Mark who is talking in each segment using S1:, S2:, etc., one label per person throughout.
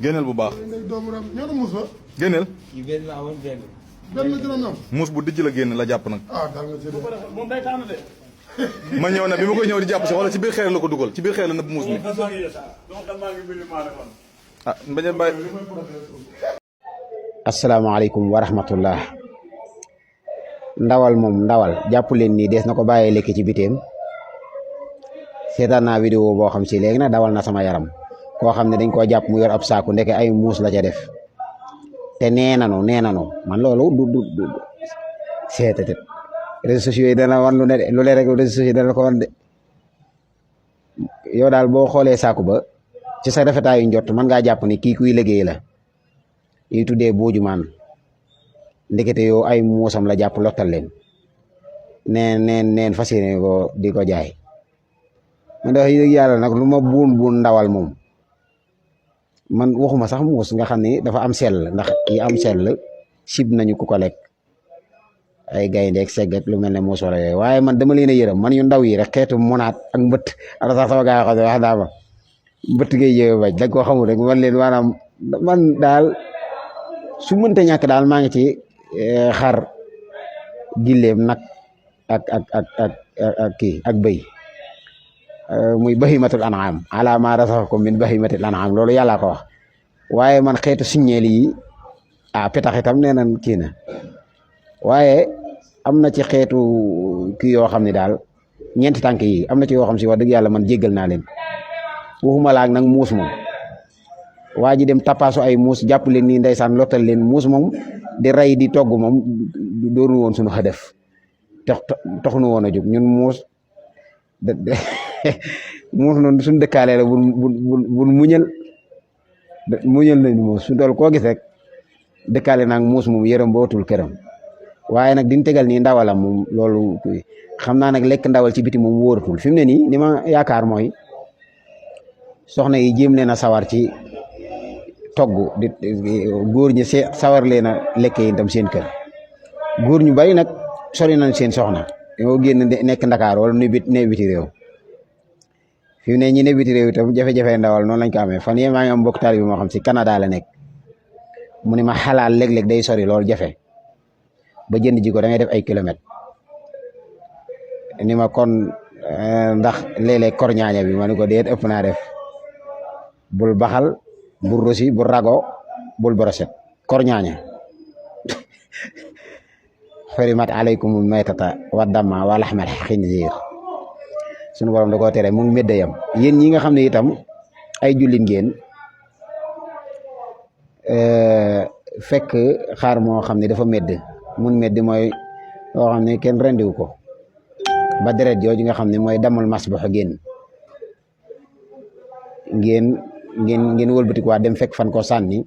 S1: génneel bu baax.
S2: ñaata muus la.
S1: génneel.
S3: yi benn la amoon benn.
S2: benn la gën a nam.
S1: muus bu dijj la génn la jàpp nag.
S2: ah daal nga ci de.
S3: moom day tànn de.
S1: ma ñëw na bi ma koy ñëw di jàpp si wala ci biir xeer la ko dugal ci biir xeer la nëbb muus mi. ah bañ a bàyyi.
S4: asalaamaaleykum wa rahmatullah. ndawal moom ndawal jàpp leen nii dees na ko bàyyee lekk ci biteem seetaan naa vidéo boo xam si léegi nag dawal na sama yaram koo xam ne dañ koo jàpp mu yor ab saaku ndeke ay muus la ca def te nee nanu man loolu du seetate réseaux sociaux yi dana wan lu ne de lu le rek réseaux sociaux yi dana ko wan de yow daal boo xoolee saaku ba ci sa rafetaayu njott mën ngaa jàpp ni kii kuy liggéey la yi tuddee booju maan ndekete yow ay muusam la jàpp lottal leen neen fas yéene ko di ko jaay man da wax dëgg yàlla nag lu ma buun ndawal moom man waxuma sax muus nga xam ni dafa am sell ndax yi am sell sib nañu ku ko lekk ay gayndeek seggat lu mel ne muus wala yooyu waaye man dama leen a yërëm man yu ndaw yi rek xeetu monaat ak mbëtt ala sax sama gaa yi wax daa ma mbëtt ngay jëwe baj da koo xamul rek man leen maanaam man daal su mënta ñàkk daal maa ngi ci xar gilleem nag ak kii ak bëy muy bahimatul an'am ala ma razaqakum min bahimatil an'am loolu yàllaa ko wax waaye man xeetu siññeel yi petax itam nee nan kii na waaye am na ci xeetu kii yoo xam ne daal ñeenti tànk yi am na ci yoo xam si wax dëgg yàlla man jéggal naa leen waxuma laak nag muus moom waa ji dem tapaasu ay muus jàpp leen nii ndeysaan lottal leen muus moom di rey di togg moom doonu woon suñu xëdëf taxunu woon a jóg ñun muus muus noonu suñu dëkkaale la bul muñal nañ muus su dool koo gis rek dëkkaale naag muus moom yërëm bootul këram waaye nag diñ tegal nii ndawalam moom loolu xam naa nag lekk ndawal ci biti moom wóoratul fi mu ne nii ni ma yaakaar mooy soxna yi jéem leen a sawar ci togg di góor ñi sawar leen a lekke yi itam seen kër góor ñu bari nag sori nañ seen soxna yoo génn nekk Ndakaar wala ne biti réew fi mu ne ñi ne biti réew itam jafe-jafe ndawal noonu lañ ko amee fan yee maa ngi am mbokk taalibe bi moo xam si Canada la nekk mu ne ma xalaal léeg-léeg day sori loolu jafe ba jënd ji ko da ngay def ay kilomètres ni ma kon ndax léeg-léeg korñaaña bi ma ne ko déet ëpp naa def bul baxal bul rosi bul rago bul broset korñaaña xurimat alaykumul maytata wa damma wa laxmal xinziir sunu borom da koo tere mu ngi médda yam yéen ñi nga xam ne itam ay jullit ngeen fekk xaar moo xam ne dafa médd mun médd mooy loo xam ne kenn rendiwu ko ba deret jooju nga xam ne mooy damul masbuux génn ngeen wëlbati ko dem fekk fan ko sànni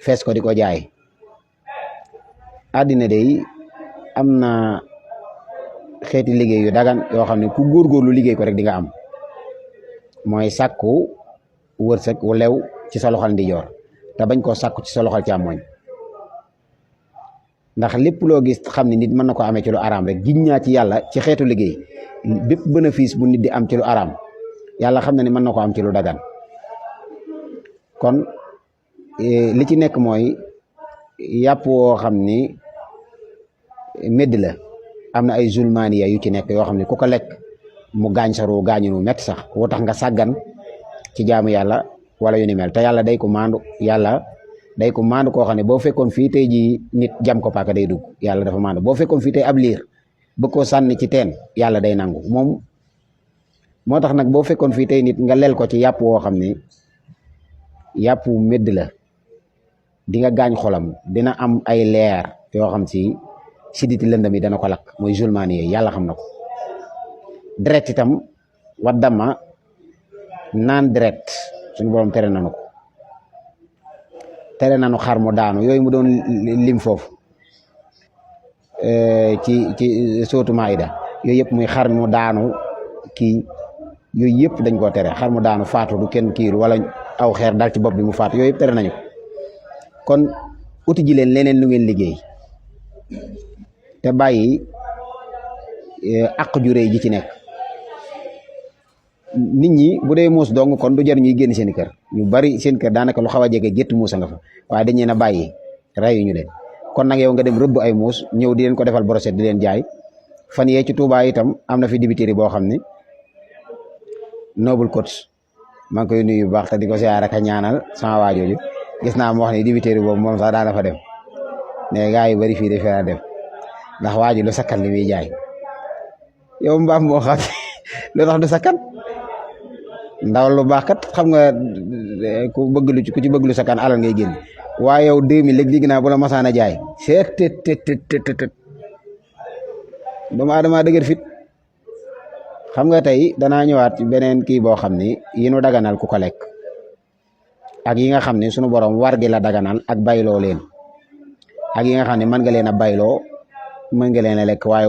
S4: fees ko di ko jaay àddina day am na xeeti liggéey yu dagan yoo xam ne ku góorgóorlu liggéey ko rek di nga am mooy sàkku wërsëg wu lew ci sa loxol ndijoor te bañ koo sàkku ci sa loxol càmmoñ ndax lépp loo gis xam ne nit mën na ko amee ci lu araam rek giñ ñaa ci yàlla ci xeetu liggéey bépp bénéfice bu nit di am ci lu araam yàlla xam na ne mën na ko am ci lu dagan kon li ci nekk mooy yàpp woo xam ni médd la am na ay zulmaniya yu ci nekk yoo xam ne ku ko lekk mu gaañ sa ruu gaañu nu metti sax woo tax nga sàggan ci jaamu yàlla wala yu ni mel te yàlla day ko maandu koo xam ne boo fekkoon fii tey ji nit jam ko paaka day dugg yàlla dafa maandu boo fekkoon fii tey ab liir bëgg koo sànni ci teen yàlla day nangu moom moo tax nag boo fekkoon fii tey nit nga lel ko ci yàpp woo xam ne yàpp médd la di nga gaañ xolam dina am ay leer yoo xam si siditi lëndam yi dana ko lakk mooy zulmaani yi yàlla xam na ko deret itam wa dama naan deret suñu borom tere nanu ko tere nanu xar mu daanu yooyu mu doon lim foofu ci sootu Maayda yooyu yëpp muy xar mu daanu kii yooyu yëpp dañ koo tere xar mu daanu faatu du kenn kiiru wala aw xeer dal ci bopp bi mu faatu yooyu yëpp tere nañu kon uti ji leen leneen lu ngeen liggéey te bàyyi àq ju réy ji ci nekk nit ñi bu dee muus dong kon du jar ñuy génn seen kër ñu bari seen kër daanaka lu xaw a jege gétt muus a nga fa waaye dañ leen a bàyyi rayuñu leen kon nag yow nga dem rëbb ay muus ñëw di leen ko defal brochette di leen jaay fan yee ci Touba itam am na fi dibiteri boo xam ne Noble Coach maa ngi koy nuyu bu baax te di ko siyaare ak a ñaanal sama waajooju gis naa mu wax ne dibiteri boobu moom sax daana fa dem ne gaa yu bari fii de fee dem ndax waaju lu sakkan li muy jaay yow mbaam moo xam lu tax du sakkan ndawal lu baax kat xam nga ku ci bëgg lu sakkan alal ngay génn waaye yow 2000 léegi digg naa bu la masaan a jaay seet tet doomu aadama dëgër fit xam nga tey danaa ñëwaat ci beneen kii boo xam ni yi nu daganal ku ko lekk ak yi nga xam ne sunu borom war gi la daganal ak bayloo leen ak yi nga xam ne mën nga leen a bayloo mën nga leen a lekk waaye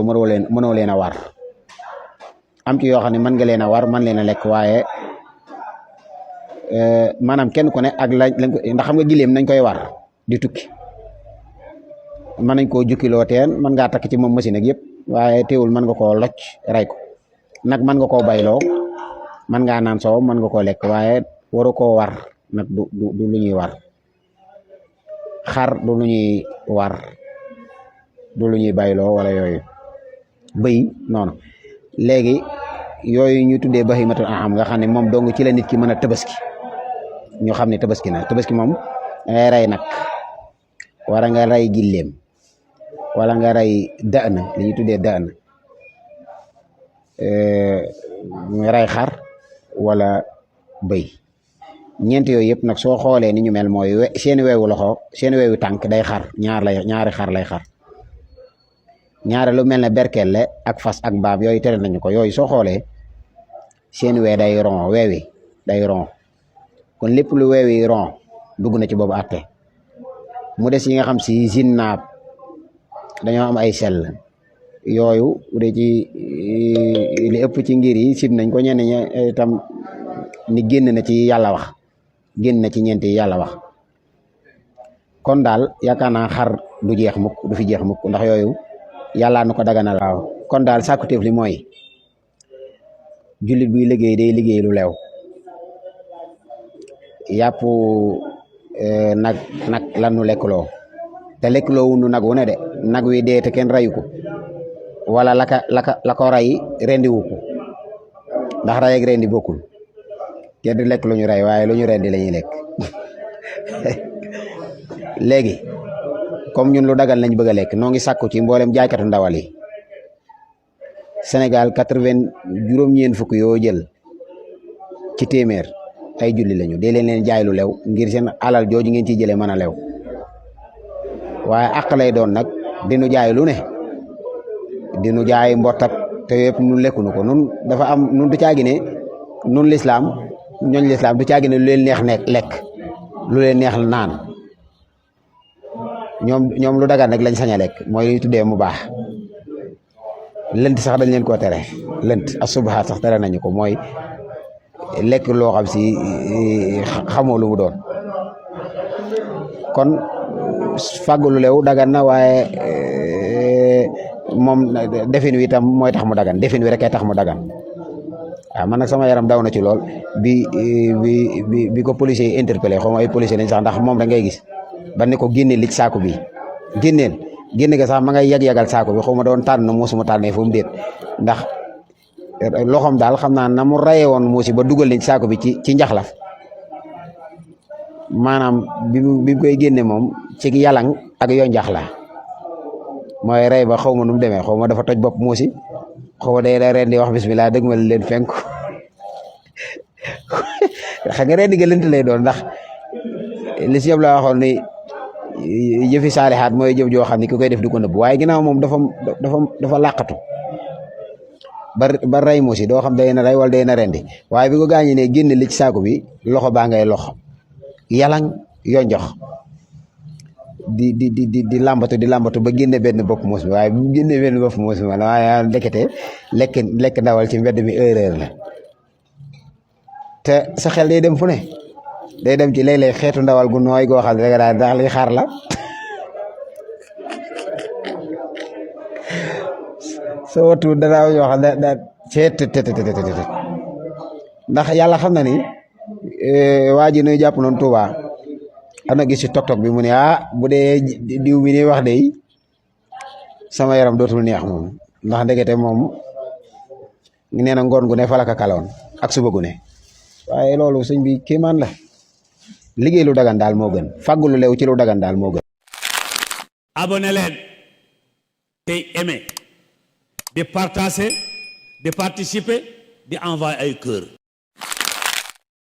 S4: mënoo leen a war am ci yoo xam ne mën nga leen a war mën leen a lekk waaye maanaam kenn ku ne ak lañ ndax xam nga gileem nañ koy war di tukki mën nañ koo jukkiloo teen mën ngaa takk ci moom machine ak yëpp waaye teewul mën nga koo locc rey ko nag mën nga koo bayloo mën ngaa naan soow mën nga koo lekk waaye waru koo war nag du lu ñuy war xar du lu ñuy war du lu ñuy bayloo wala yooyu bëy noonu léegi yooyu ñu tuddee bahimatul an'am nga xam ne moom dong ci la nit ki mën a tabaski ñu xam ne tabaski na tabaski moom ngay rey nag wala nga rey gilleem wala nga rey dë'n li ñu tuddee dë'n nga rey xar wala bëy ñeent yooyu yëpp nag soo xoolee ni ñu mel mooy seeni weewu loxo seeni weewu tànk day xar ñaari xar lay xar ñaare lu mel ne berkelle ak fas ak mbaam yooyu tere nañu ko yooyu soo xoolee seen wee day ron weewi day ron kon lépp lu weewi ron dugg na ci boobu àtte mu des yi nga xam si zinnaab dañoo am ay sell yooyu bu dee ci li ëpp ci ngir yi sib nañ ko ñenn ñi itam ni génn na ci yàlla wax génn na ci ñeent yi yàlla wax kon daal yaakaar naa xar du jeex mukk du fi jeex mukk ndax yooyu yàllaa nu ko daganal waaw kon daal sàkkuteef li mooy jullit buy liggéey day liggéey lu leew yàpp nag lan nu lekkloo te lekkloo wu nu nag wu ne de nag wi dee te kenn rayu ko wala la ko ray rendi wu ko ndax ray ak rendi bokkul kenn du lekk lu ñu ray waaye lu ñu rendi la ñuy lekk léegi comme ñun lu dagal lañ bëgg a lekk noo ngi sàkku ci mboolem jaaykatu ndawal yi Sénégal 80 fukk yoo jël ci téeméer ay julli lañu dee leen jaay lu lew ngir seen alal jooju ngeen ciy jëlee mën a lew waaye àq lay doon nag dinu jaay lu ne dinu jaay mbottak te yëpp nun lekkunu ko nun dafa am nun du caagi ne nun lislaam ñooñ lislaam du caagi ne lu leen neex lekk lu leen neex naan ñoom lu dagan nag lañ sañ a lekk mooy li ñu tuddee mu baax lënt sax dañ leen koo tere lënt asubahaat sax tere nañu ko mooy lekk loo xam si xamoo lu mu doon kon fàggu lu leew dagan na waaye moom defin wi itam mooy tax mu dagan defin wi rek tax mu dagan waaw man nag sama yaram daw na ci lool bi ko policier yi interpellé xaw ma ay policier lañ sax ndax moom da ngay gis ba ne ko génne li ci saako bi génne ga sax ma ngay yag-yagal saako bi xaw ma doon tànn muusi mu tànnee fu mu déet ndax loxoom daal xam naa na mu rayee woon muusi ba dugal ni ci saako bi ci njaxlaf maanaam bi mu koy génne moom ci yalang ak yoo njaxla mooy rey ba xaw ma nu mu demee xaw ma dafa toj bopp muusi xaw ma day ren di wax bismillah dëgg ma leen fenku xam nga ren di nga lënt lay doon ndax li si yëpp la waxoon ni jëfi saalixaat mooy jëf joo xam ne ki koy def di ko nëbb waaye ginnaaw moom dafa làqatu ba rey muusi doo xam day na rey wala day na rendi waaye bi ko gaañi ne génn li ci saako bi loxo baa ngay lox yalang yoo njox di làmbatu ba génne benn bopp muus bi waaye bu génne benn bopp muus bi man waaye ndekete lekk ndawal ci mbedd mi erreur la te sa xel day dem fu ne day dem ci léeg-léeg xeetu ndawal gu nooy goo xam ne rek daal ndax li xaar la soo watu danaa yoo xam ne daal ceet ndax yàlla xam na ni waa ji nuy jàpp noonu Touba am na gis ci tok bi mu ne bu dee diw bi ni wax de sama yaram dootul neex moom ndax ndekete moom nee na ngoon gu ne falaka kaloon ak suba gu ne waaye loolu sëñ bi kéemaan la liggéey lu dagan daal moo gën fàggu lu leew ci lu dagan daal moo gën.
S5: abonné leen tey aimé di partager di participer di envoyer ay cœur